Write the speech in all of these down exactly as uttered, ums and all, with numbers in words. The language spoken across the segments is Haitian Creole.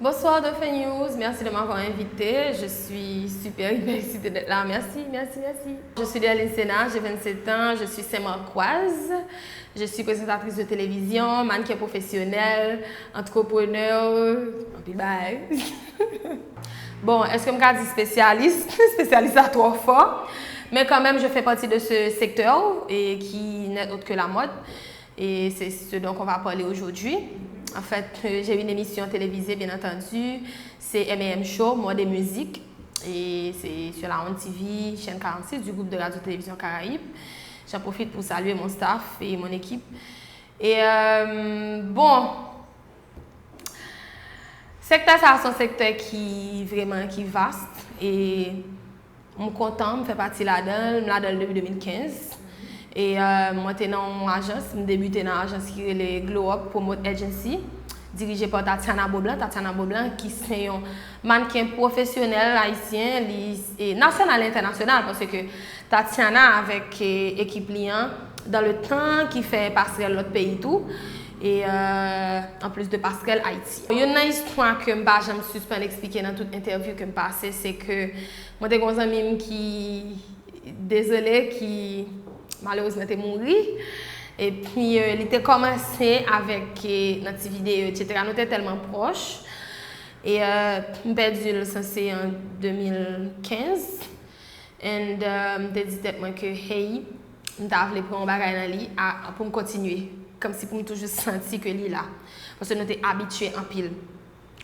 Bonsoir Dauphin News, merci de m'avoir invité. Je suis super hyper excitée d'être là. Merci, merci, merci. Je suis Derline Sénard, j'ai vingt-sept ans, je suis Saint-Marcoise. Je suis présentatrice de télévision, mannequin professionnel, entrepreneur, anpil bagay. Bon, èske m ka di spesyalis? Spesyalis la twò fò. Mais quand même, je fais partie de ce secteur et qui n'est autre que la mode. Et c'est ce dont on va parler aujourd'hui. En fait, euh, j'ai une émission télévisée, bien entendu. C'est M A M Show, mode et musique. Et c'est sur la Onde T V, chaîne quarante-six du groupe de radio-télévision Caraïbes. J'en profite pour saluer mon staff et mon équipe. Et euh, bon, sektè sa a se yon sektè ki vrèman ki vast. E m kontan, m fè pati ladan l, m ladan l depi de mil kenz. E euh, mwen te nan yon ajans, m debite nan ajans ki rele Glow Up Promote Agency, dirije pa Tatiana Beaublanc. Tatiana Beaublanc ki se yon mannequin pwofesyonèl ayisyen, li e nasyonal e entènasyonal, paske Tatiana avèk e, ekip li an, dans le temps, ki fè pasrèl lòt peyi tou. E euh, anplis de pasrèl Ayiti. Youn nan istwa ke m pa janm sispann eksplike nan tout entèvyou ke m pase, se ke mwen te gen yon zanmi m ki, dezole, ki malerezman te mouri. Epi euh, li te kòmanse avèk euh, nan ti videyo, etsetera. Nou te tèlman pwòch. E euh, m pèdi l, sa se an de mil kenz. And euh, m te di tèt mwen ke, hey, m ta vle pran yon bagay nan li a, pou m kontinye. Kòmsi pou m toujou santi ke li la. Paske nou te abitye anpil.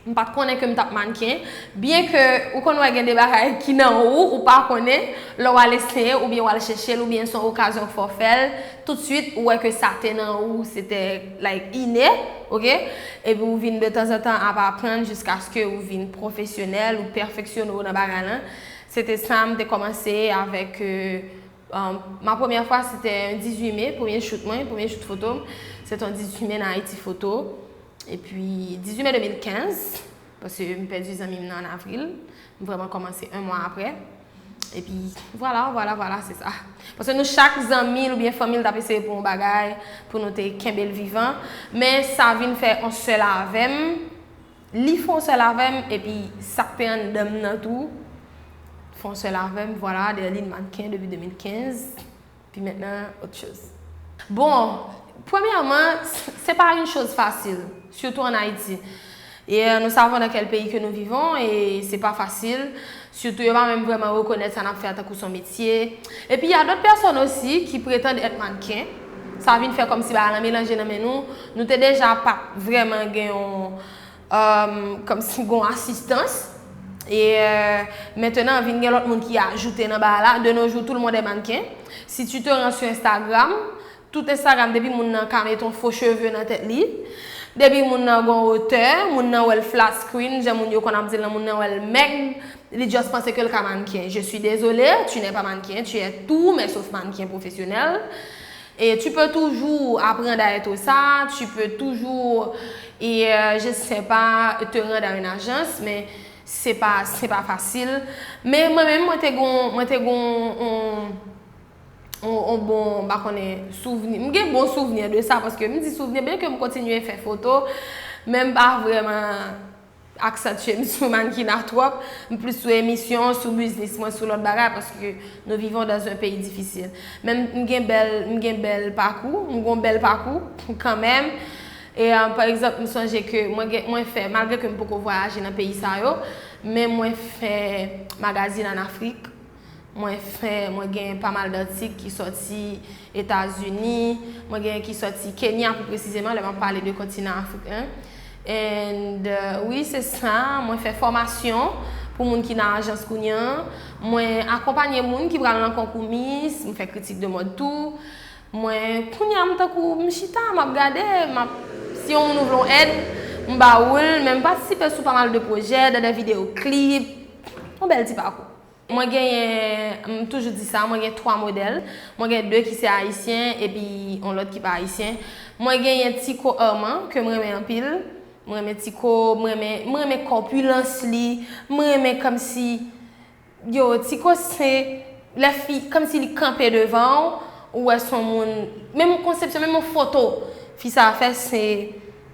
M pa t konnen ke m t ap mannken. Byen ke ou konn wè gen de bagay ki nan ou, ou pa konnen, lè w al eseye, oubyen w al chèche l, oubyen se yon okazyon k fè w fè l, toutswit ou wè ke sa te nan ou, se te, like, ine, oke? Epi ou vin de tanzantan ap aprann jiskaske ou vin pwofesyonèl, ou pèfeksyone w nan bagay lan. Se te sa, m te kòmanse avèk euh, euh, ma première fois, se te yon dizuit me, premye shoot mwen, premye shoot foto m, se te yon dizuit me nan Haïti Photo. Epi dizuit me de mil kenz, paske m pèdi zanmi m nan an avril, m vrèman kòmanse yon mwa aprè. Epi vwala, vwala, vwala, se sa. Paske nou chak zanmi l oubyen fanmi l t ap eseye pou yon bagay, pou nou te kenbe l vivan. Men sa vin fè yon sèl avè m. Li fè yon sèl avè m, epi sa k te anndan m nan tou fè yon sèl avè m. Vwala, Derline mannken depi de mil kenz. Puis maintenant, autre chose. Bon, premyèman, se pa yon choz fasil, surtout en Haïti. Et euh, nous savons dans quel pays que nous vivons, et c'est pas facile. Sitou yo pa menm vrèman rekonèt sa n ap fè a tankou se yon metye. Epi y a d'autres personnes aussi qui prétendent être mannequin. Sa vin fè kòmsi bagay lan melanje nan men nou. Nou te deja pa t vrèman gen yon um, kòmsi gen yon asistans. E euh, maintenant, vin gen lòt moun ki ajoute nan bagay la. De nos jours, tout le monde est mannequin. Si tu te rends sur Instagram, tout Instagram, depi moun nan ka mete yon fo cheve nan tèt li, depi moun nan gen yon wotè, moun nan wè l flat screen, jan moun yo konn ap di l lan, moun nan wè l mèg, li just panse ke l ka mannken. Je suis désolée, tu n'es pas mannequin, tu es tout, mais sauf mannequin professionnel. Et tu peux toujours apprendre à être ça, tu peux toujours, et euh, je sais pas, te rendre à une agence, mais c'est pas, c'est pas facile. Men mwen menm, mwen te gon, mwen te gon, on, on, on bon, m pa konnen, souvni. M gen bon souvni de sa, paske m di souvni, byen ke m kontinye fè foto, men m pa vrèman aksantye m sou mannken a twòp. M plis sou emisyon, sou biznis mwen, sou lòt bagay, paske nous vivons dans un pays difficile. Men m gen bèl, m gen bèl pakou, m gon bèl pakou kanmenm. E euh, pa egzanp, m sonje ke mwen gen, mwen fè, malgre ke m poko vwayaje nan peyi sa yo, men mwen fè magazin an Afrik. Mwen fè, mwen gen pa mal dantik ki sòti Etazini, mwen gen ki sòti Kenya pou presizeman, lè m ap pale de kontinan afriken. And euh, wi, se sa, mwen fè fòmasyon pou moun ki nan ajans kounye a. Mwen akonpanye moun ki pral nan konkou Miss, mwen fè kritik de mòd tou. Mwen, kounye a, m tankou, m chita, m ap gade, m ap, si yon moun ou vle yon èd, m ba ou l, men m patisipe sou pa mal de pwojè, dans des vidéos clips, yon bèl ti pakou. Mwen genyen, m toujou di sa, mwen gen twa modèl. Mwen gen de ki se ayisyen, epi yon lòt ki pa ayisyen. Mwen genyen Tico Armand, ke m renmen anpil. Mwen renmen Tico, mwen renmen, mwen renmen kòpilans li, mwen renmen kòmsi, yo, Tico se, lè fi, kòmsi li kanpe devan w, ou wè se yon moun, menm konsepsyon, menm yon foto, fi sa a fè, se,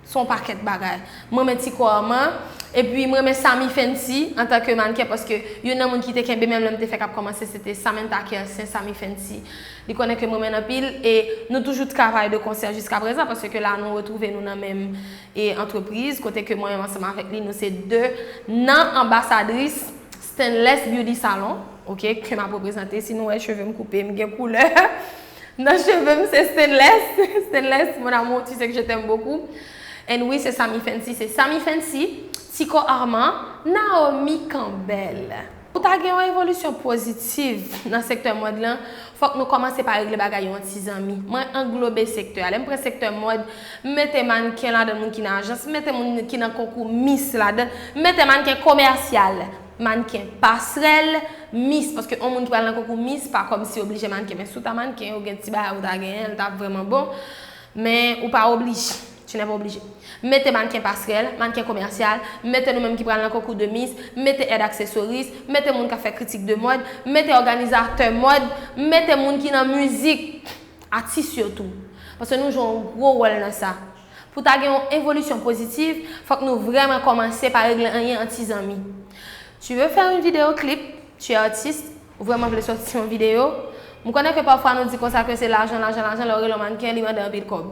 se yon pakèt bagay. Mwen renmen Tico Armand, Epi mwen renmen Samy Fenty antanke mannken, paske youn nan moun ki te kenbe men m lè m te fèk ap kòmanse, se te Samantha Kersen, Samy Fenty. Li konnen ke mwen renmen l anpil e nou toujou travay de konsè jiska prezan, paske la nou retwouve nou nan menm e antrepriz, kote ke mwen menm ansanm avèk li, nou se de nan anbasadris Stainless Beauty Salon, oke, ke m ap reprezante. Si nou wè cheve m koupe, m gen koulè nan cheve m, se Stainless. Stainless, mon amour, tu sais que je t'aime beaucoup. And wi, se Samy Fenty, se Samy Fenty, Tico Armand, Naomi Campbell. Pou ta gen yon evolisyon pozitiv nan sektè mòd lan, fòk nou kòmanse pa regle bagay yo an ti zanmi. Mwen anglobe sektè a. Lè m pran sektè mòd, m mete mannken ladan, moun ki nan ajans, m mete moun ki nan konkou Miss ladan, m mete mannken komèsyal, mannken pasrèl, Miss, paske yon moun ki pral nan konkou Miss pa kòmsi oblije mannken, men si w ta mannken, ou gen ti bagay ou ta genyen, l t ap vrèman bon, men ou pa oblije. Tu n'es pas obligé. M mete mannken pasrèl, mannken komèsyal, m mete nou menm ki pral nan konkou de Miss, m mete èd aksesoris, m mete moun k ap fè kritik de mòd, m mete òganizatè mòd, m mete moun ki nan mizik, atis yo tou. Paske nou jwe yon gwo wòl nan sa. Pou ta gen yon evolisyon pozitiv, fòk nou vrèman kòmanse pa regle anyen an ti zanmi. Tu veux faire une vidéo clip, tu es artiste, ou vrèman vle sòti yon videyo. M konnen ke pafwa nou di konsa ke se lajan, lajan, lajan, lè w rele yon mannken, li mande anpil kòb.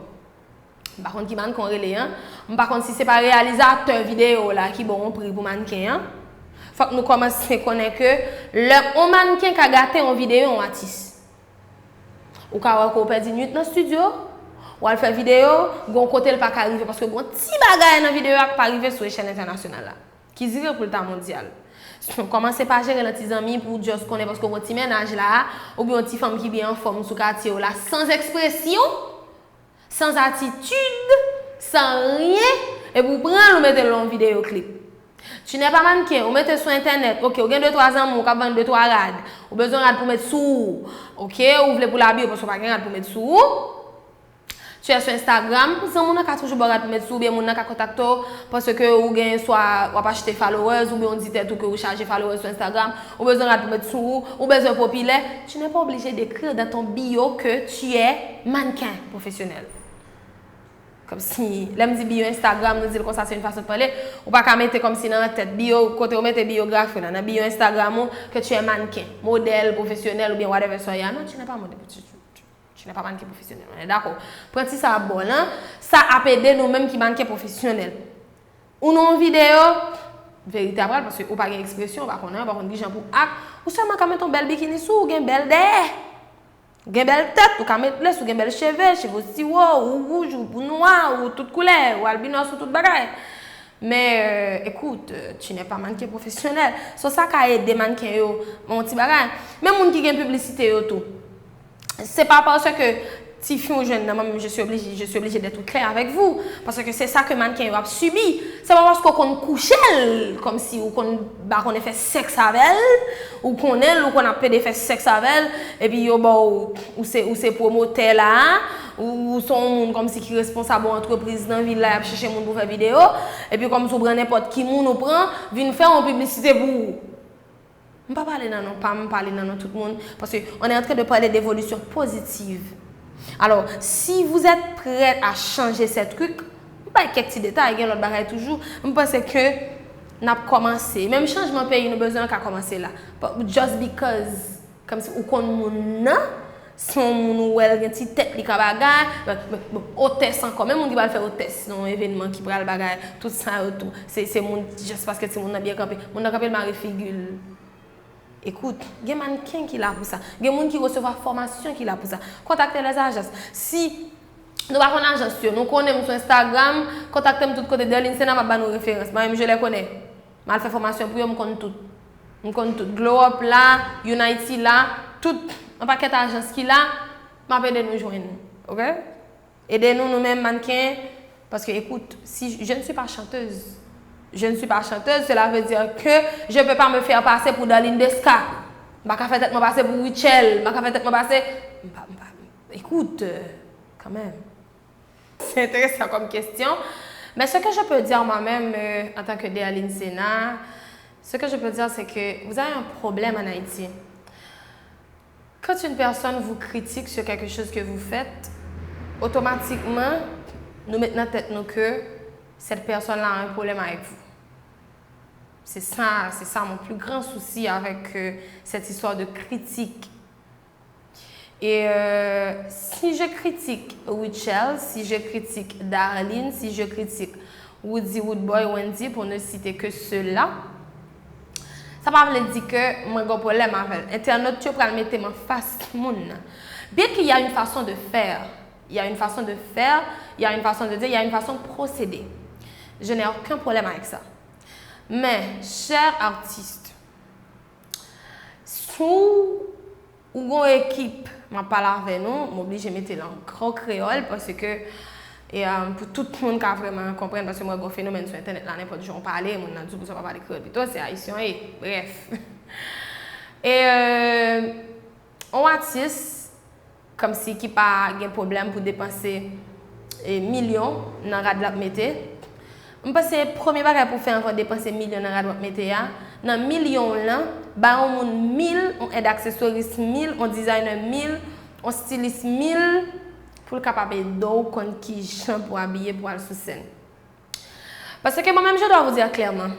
M pa konn ki mannken w rele an. M pa konn si se pa reyalizatè videyo la ki ba w yon pri pou mannken an. Fòk nou kòmanse konnen ke lè yon mannken ka gate yon videyo yon atis. Ou ka wè ke w pèdi nuit nan estidyo, w al fè videyo, gen yon kote l pa ka rive paske gen yon ti bagay nan videyo a k pa rive sou echèl entènasyonal la. Ki dire pou l ta mondyal. Si w kòmanse pa jere l an ti zanmi pou w just konnen paske w gen yon ti mennaj la, oubyen yon ti fanm ki byen anfòm sou katye w la, sans expression, sans attitude, sans rien, epi w pran l ou mete l nan yon videyo klip. Tu n'es pas mannequin, ou mete sou entènèt, oke, ou gen de twa zanmi w k ap vann de twa rad, ou bezwen rad pou met sou ou, oke, ou vle pou l abiye w paske w pa gen rad pou met sou ou. Tu es sur Instagram, zanmi w nan ka toujou ba w rad pou met sou ou, oubyen moun nan ka kontakte w paske ou gen swa w ap achte followers, oubyen w di tèt ou ke ou chaje followers sou Instagram, ou bezwen rad pou met sou ou, ou bezwen popilè. Tu n'es pas obligé d'écrire dans ton bio que tu es mannequin professionnel. Kòmsi, lè m di bio Instagram, nou di l konsa, se yon fason de pale. Ou pa ka mete kòmsi nan tèt bio, kote ou mete biyografi w la, nan bio Instagram ou, ke tu es mannequin, modèl pwofesyonèl oubyen whatever sa w ye a. Non, tu n'es pas modèle, tu, tu, tu, tu n'es pas mannequin professionnel. On est d'accord. Pran ti sa a ba w lan, sa ap ede nou menm ki mannken pwofesyonèl. Ou nan yon videyo, verite a pral, paske ou pa gen ekspresyon, ou pa konn anyen, ou pa konn kijan pou act, ou sèlman ka mete yon bèl bikini sou ou, ou gen bèl dèyè. Ou gen bèl tèt, ou ka met lès, ou gen bèl cheve, cheve w siwo, ou wouj, ou nwa, ou tout koulè, ou albinos, ou tout bagay. Men, euh, écoute, euh, tu n'es pas mannequin professionnel. So sa ka ede mannken yo yon ti bagay. Men moun ki gen piblisite yo tou. Se pa paske tifi ou jwenn nan, mwen menm, je suis obligé, je suis obligé d'être clair avec vous. Paske se sa ke mannken yo ap sibi. Se pa paske w konn kouche l, kòmsi ou konn, ba konnen fè sèks avè l, ou konnen l, ou konn ap pede fè sèks avè l, epi yo ba w, ou se, ou se pwomotè la, ou, ou se yon moun kòmsi ki responsab yon antrepriz nan vil la, y ap chèche moun pou fè videyo, epi kòmsi ou pran nenpòt ki moun ou pran, vin fè yon piblisite pou ou. M pa pale nan non pa m, m pale nan non tout moun, paske on est en train de parler d'évolution positive. Alors, si vous êtes prêt à changer ces trucs, m bay kèk ti detay, gen lòt bagay toujou, m panse ke n ap kòmanse. Menm chanjman peyi nou bezwen an ka kòmanse la. But just because, kòmsi ou konn moun nan, se yon moun ou wè l gen ti tèt, li ka bagay, men, men, men, otès ankò, menm moun ki pral fè otès nan yon evènman ki pral bagay, tout sa yo tou, se, se moun, just paske timoun nan byen kanpe, moun nan kanpe l mare figi l. Écoute, gen mannken ki la pou sa. Gen moun ki resevwa fòmasyon ki la pou sa. Kontakte les agences. Si nou pa konn ajans yo, nou konnen m sou Instagram, kontakte m tout kote, Derline Sena, m ap ba nou referans. Mwen menm, je les connais. M al fè fòmasyon pou yo, m konn tout. M konn tout. Glow Up la, Unity la, tout, yon pakèt ajans ki la, m ap ede nou jwenn. Oke? Ede nou, nou menm mannken, paske, écoute, si je ne suis pas chanteuse, je ne suis pas chanteuse, cela veut dire que je peux pas me faire passer pour Darline Desca. M pa ka fè tèt mwen pase pou Rutshelle, m pa ka fè tèt mwen pase, m pa, m pa, écoute, euh, quand même. C'est intéressant comme question. Mais ce que je peux dire moi-même, euh, en tant que Derline Sena, ce que je peux dire, c'est que vous avez un problème en Haïti. Quand une personne vous critique sur quelque chose que vous faites, automatiquement, nou met nan tèt nou ke cette personne-là a un problème avec vous. C'est ça, c'est ça mon plus grand souci avec euh, cette histoire de critique. Et euh, si je critique Rutshelle, si je critique Darline, si je critique Roody, Roodboy, Wendy, pour ne citer que ceux-là, sa pa vle di ke mwen gen pwoblèm avè l. Entènot yo pral mete m anfas moun nan. Bien qu'il y a une façon de faire, il y a une façon de faire, il y a une façon de dire, il y a une façon de procéder. Je n'ai aucun problème avec ça. Men, chè atis, si w gon ekip, m ap pale avè nou, m oblije mete l an gran kreyòl paske e, um, pou tout moun ka vrèman konprann, paske mwen gon fenomèn sou entènèt la, nenpòt jan w pale, moun nan di w pou sa pa pale kreyòl pito, se ayisyen w ye. Brèf. E, euh, on atis, kòmsi ki pa gen pwoblèm pou depanse e, milyon nan rad l ap mete. M panse premye bagay pou w fè anvan w depanse milyon nan rad w ap mete a, nan milyon w lan, bay yon moun mil, yon èd akseswaris mil, yon designer mil, yon stilis mil, pou l kapab ede w konn kijan pou w abiye pou w al sou sèn. Parce que moi-même, je dois vous dire clairement,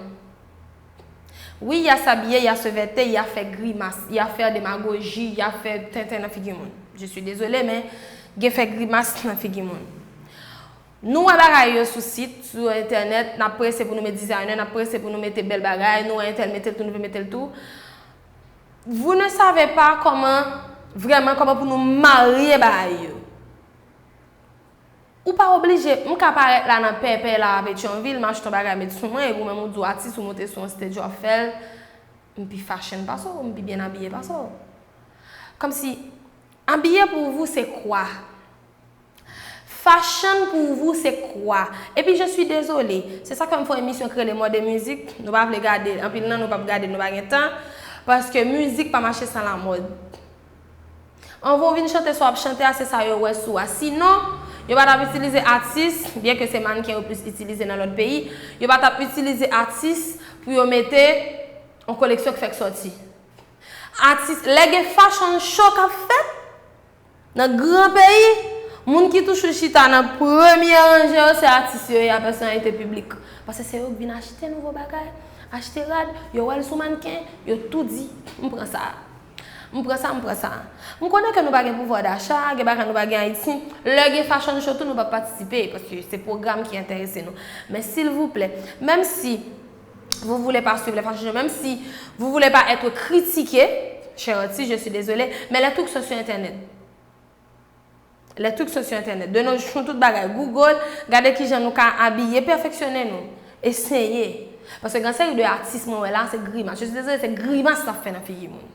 oui, il y a s'habiller, il y a se vêter, il y a faire grimace, il y a faire démagogie, il y a faire tenten nan figi moun. Je suis désolée, men gen fè grimas nan figi moun. Nou wè bagay yo sou sit, sou entènèt, n ap prese pou nou met designer, n ap prese pou nou mete bèl bagay, nou wè entèl mete l tou, nou vle mete l tou. Vous ne savez pas comment, vraiment, comment pour nous marier bagay yo. Ou pa oblije, m ka parèt la nan pèpè la a Petyonvil, m achte yon bagay met sou mwen, epi ou menm ou di w atis, ou monte sou yon stage, w ap fè l, m pi fashion pase w, m pi byen abiye pase w. Kòmsi, habiller pour vous, c'est quoi? Fashion pour vous, c'est quoi? Epi, je suis désolée, se sa k fè m fè yon emisyon ki rele Mode et Musique, nou pa vle gade l, anpil nan nou p ap gade l, nou pa gen tan, paske mizik pa mache san lamòd. Anvan w vin chante sa w ap chante a, se sa yo wè sou a. Sinon, yo pa t ap itilize atis, byen ke se mannken yo plis itilize nan lòt peyi, yo pa t ap itilize atis pou yo mete yon koleksyon k fèk sòti. Atis, lè gen fashion show k ap fèt nan gran peyi, moun ki toujou chita nan premye ranje yo, se atis yo ye a, pèsonalite piblik. Paske se yo k vin achte nouvo bagay, achte rad, yo wè l sou mannken, yo tou di, "M pran sa a." M pran sa, m pran sa. M konnen ke nou pa gen pouvwa dacha, gen bagay nou pa gen Ayiti. Lè gen fashion show tou, nou p ap patisipe, paske se pwogram ki enterese nou. Men silvouplè, menm si vous voulez pas suivre les fashion show, même si vous voulez pas être critiqué, cher artiste, je suis désolée, mais les trucs sont sur Internet. Les trucs sont sur Internet. De nos jours, tout bagay Google, gade kijan nou ka abiye, pèfeksyone nou. Eseye. Paske gen seri de atis mwen wè la, se grimas. Je suis désolée, se grimas n ap fè nan figi moun.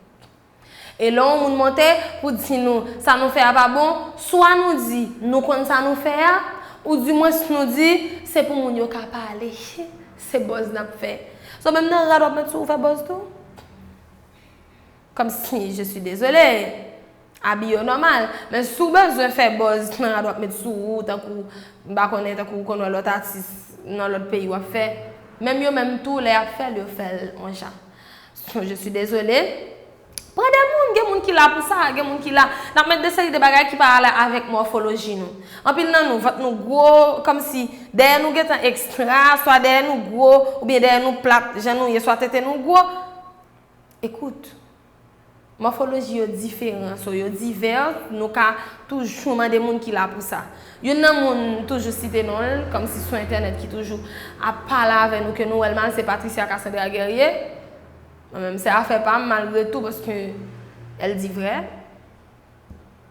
E lè yon moun monte pou di nou sa nou fè a pa bon, swa nou di nou konn sa nou fè a, ou dimwens nou di se pou moun yo ka pale. Se buzz n ap fè. So menm nan rad w ap met sou ou fè buzz tou? Kòmsi, je suis désolée. Abiye w nòmal. Men si w bezwen fè buzz nan rad w ap met sou ou, tankou, m pa konnen, tankou w konn wè lòt atis nan lòt peyi w ap fè, menm yo menm tou, lè y ap fè l, yo fè l yon jan. So, je suis désolée. Pran de moun, gen moun ki la pou sa, gen moun ki la. N ap met de seri de bagay ki pa ale avèk mòfoloji nou. Anpil nan nou, vant nou gwo, kòmsi dèyè nou gentan ekstra, swa dèyè nou gwo, oubyen dèyè nou plat, jan nou ye, swa tete nou gwo. Ekout, mòfoloji yo diferan, so yo divè, nou ka toujou mande moun ki la pou sa. Youn nan moun, m toujou site non l, kòmsi sou entènèt ki toujou ap pale avè nou, ke nou wè l mal, se Patricia Cassandra Guerrier. Mwen menm, se afè pa m, malgre tou, paske elle dit vrai.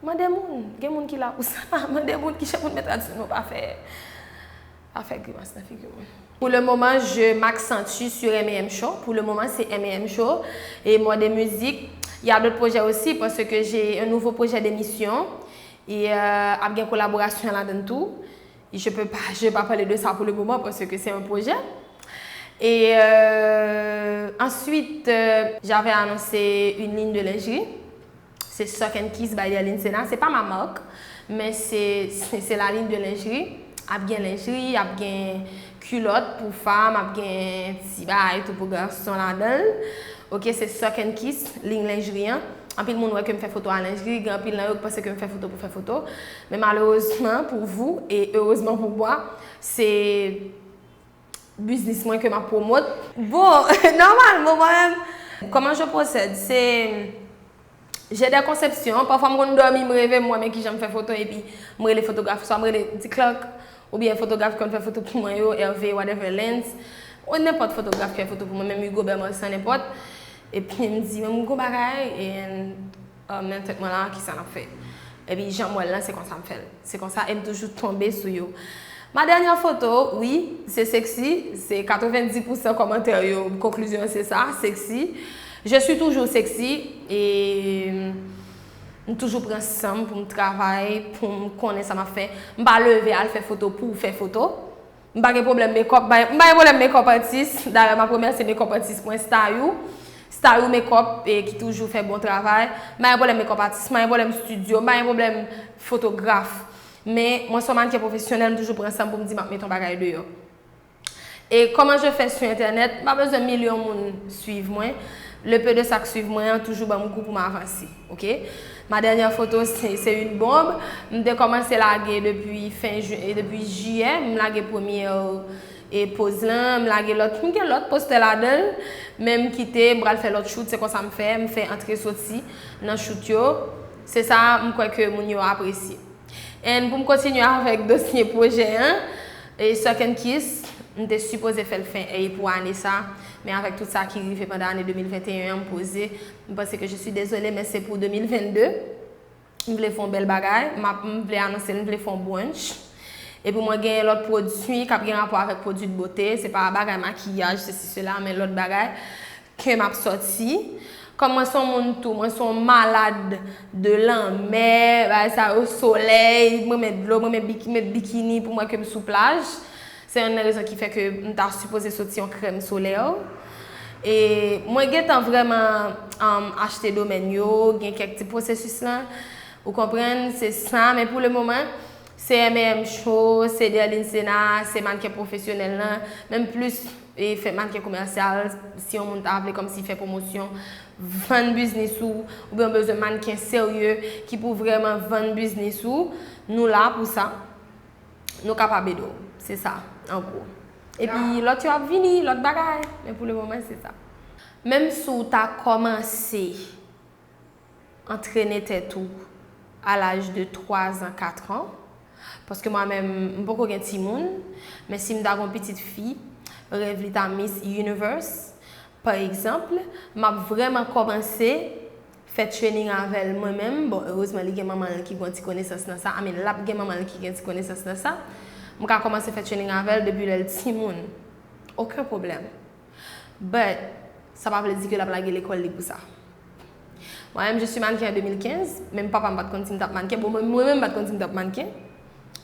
Mande moun, gen moun ki la pou sa. Mande moun kijan pou n met rad sou nou, pa fè, pa fè grimas nan figi moun. Pour le moment, je m'accentue sur M et M Show. Pour le moment, c'est M et M Show et Mode et Musique. Il y a d'autres projets aussi parce que j'ai un nouveau projet d'émission. E euh, ap gen kolaborasyon ladan tou. Je peux pas, je vais pas parler de ça pour le moment parce que c'est un projet. Et euh, ensuite, euh, j'avais annoncé une ligne de lingerie. Se Suck and Kiss by Darline Sena. Se pa ma marque, men se, se, se la ligne de lingerie. Ap gen lenjri, ap gen kilòt pou fanm, ap gen ti bagay tou pou gason ladan l. Ok, se Suck and Kiss, ligne lingerie an. Anpil moun wè ke m fè foto a lenjri, gen anpil nan yo ki panse ke m fè foto pou fè foto. Men malerezman pou vou, e erezman pou mwa, se biznis mwen ke m ap pwomot. Bon, nòmalman, mwen menm, comment je procède, se, j'ai des conceptions. Pafwa, m konn dòmi, m reve, m wè men kijan m fè foto, epi m rele fotograf, swa m rele Di Clark, oubyen fotograf ki konn fè foto pou mwen yo, Hervé, whatever, Lens, ou nenpòt fotograf ki fè foto pou mwen, menm Hugo Bermond, san nenpòt. Epi m di, men m gon bagay, e, um, nan tèt mwen la, kisa n ap fè? Epi jan m wè l lan, se konsa m fè l. Se konsa, e m toujou tonbe sou yo. Ma dernière photo, wi, se sexy, se katrevendis pousan kòmantè yo, konklizyon se sa, sexy. Je suis toujours sexy, e m toujou pran san m pou m travay, pou m konnen sa m ap fè. M pa leve al fè foto pou fè foto. M pa gen pwoblèm makeup, m pa gen pwoblèm makeup artist. Dayè, m ap remèsye makeup artist mwen, Stayou. Stayou Makeup, e ki toujou fè bon travay. M pa gen pwoblèm makeup artist, m pa gen pwoblèm studio, m pa gen pwoblèm fotograf. Men, mwen se yon mannken pwofesyonèl, m toujou pran san m pou m di m ap mete yon bagay deyò. E comment je fais sur internet, m pa bezwen milyon moun swiv mwen. Le peu de sa k swiv mwen an toujou ban m gou pou m avanse, ok? Ma dernière photo, se, se une bombe. M te kòmanse lage depi fen jen, e depi jiyè, m lage premyè, e poz lan, m lage lòt, m gen lòt postè ladan l, men m kite, m pral fè lòt shoot, se konsa m fè, m fè antre soti nan shoot yo. Se sa m kwè ke moun yo apresye. And pou m kontinye avèk dosye pwojè an, e Suck and Kiss, m te sipoze fè l fen A pou ane sa, men avèk tout sa ki rive pandan ane de mil venteyen an, m poze. M panse ke je suis désolée, men se pou de mil vennde. M vle fè yon bèl bagay, m ap, m vle anonse l, m vle fè yon brunch. Epi mwen genyen lòt pwodui k ap gen rapò avèk pwodui de bote, se pa bagay makiyaj, sesi, sela, men lòt bagay ke m ap sòti. Kòm mwen se yon moun tou, mwen se yon malad de lanmè, bagay sa yo, solèy, m renmen dlo, m renmen bik-, met bikini pou m wè ke m sou plaj. Se youn nan rezon ki fè ke m ta sipoze soti yon krèm solè. E mwen gentan vrèman, um, achte domèn yo, gen kèk ti pwosesis lan. Ou konprann, se sa, men pou le moman, se M M Show, se Derline Sena, se mannken pwofesyonèl lan, menm plis, e fè mannken komèsyal, si yon moun ta vle kòmsi fè pwomosyon, vann biznis ou, oubyen w bezwen mannken serye ki pou vrèman vann biznis ou, nou la pou sa. Nou kapab ede w. Se sa, an gwo. Epi lòt yo ap vini, lòt bagay. Men pou le moman, se sa. Menm si w ta kòmanse antrene tèt ou a laj de twa zan, kat an, paske mwen menm, m poko gen timoun, men si m ta gen yon pitit fi, rèv li ta Miss Universe, pa egzanp, m ap vrèman kòmanse fè training avè l mwen menm. Bon, erezman, li gen manman l ki gen yon ti konesans nan sa. I mean, l ap gen manman l ki gen ti konesans nan sa. M ka kòmanse fè training avè l depi lè l timoun. Okenn pwoblèm. But, sa pa vle di ke l ap lage lekòl li pou sa. Mwen menm, je suis mannequin an de mil kenz, menm papa m pa t konn si m t ap mannken. Bon, mwen, mwen menm, m pa t konn si m t ap mannken.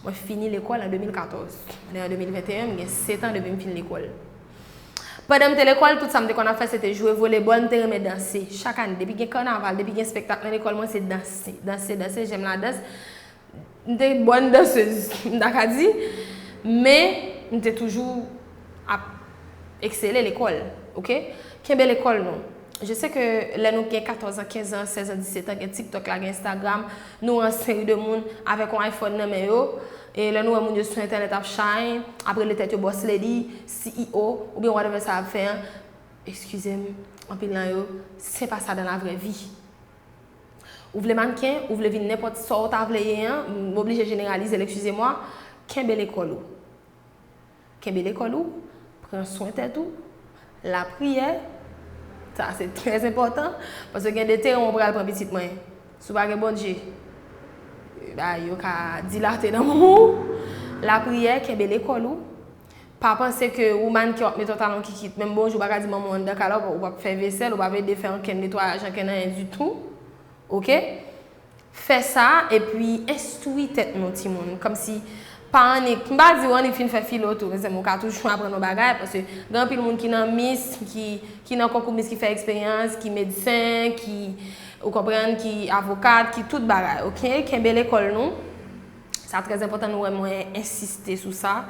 Mwen fini lekòl an de mil katòz. Mwen an de mil venteyen, m gen sèt an depi m fin lekòl. Pandan m te lekòl, tout sa m te konn ap fè, se te jwe volebòl, m te renmen danse. Chak ane, depi gen kanaval, depi gen espektak nan lekòl mwen, se danse, danse, danse, j'aime la danse. M te bòn dansez, m ta ka di, men m te toujou ap eksele lekòl, ok? Kenbe lekòl nou. Je sais que lè nou gen katòz an, kenz an, sèz an, disèt an, gen TikTok la, gen Instagram, nou wè yon seri de moun avèk yon iPhone nan men yo, e lè nou wè moun yo sou entènèt ap shine, ap rele tèt yo boss lady, C E O, oubyen whatever sa y ap fè an, eskize m, anpil nan yo, se pa sa dans la vraie vie. Ou vle mannken, ou vle vin nenpòt sa w ta vle ye an, m oblije jeneralize l, excusez-moi, kenbe lekòl ou. Kenbe lekòl ou, pran swen tèt ou, lapriyè, sa se trè enpòtan, paske gen de teren w pral pran pitit mwen. Si w pa gen Bondye, ba yo ka dilate nan moun ou. Lapriyè, kenbe lekòl ou. Pa panse ke ou mannken w ap mete yon talon kikit, menm bonjou w pa ka di manman w anndan kay la, ou p ap fè vesèl, ou p ap ede fè ankenn netwayaj, ankenn anyen ditou. Ok? Fè sa, epi enstwi tèt nou, timoun. Kòmsi, pa annik, m pa di w annik fin fè filo tou, mezanmi, ou ka toujou aprann yon bagay, paske gen anpil moun ki nan Miss, ki, ki nan konkou Miss, ki fè eksperyans, ki medsen, ki, ou konprann, ki avokat, ki tout bagay, ok? Kenbe lekòl nou. Sa trè enpòtan, nou wè mwen ensiste sou sa.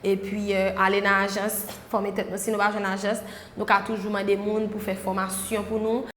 Epi, euh, ale nan ajans, fòme tèt nou. Si nou pa jwenn ajans, nou ka toujou mande moun pou fè fòmasyon pou nou.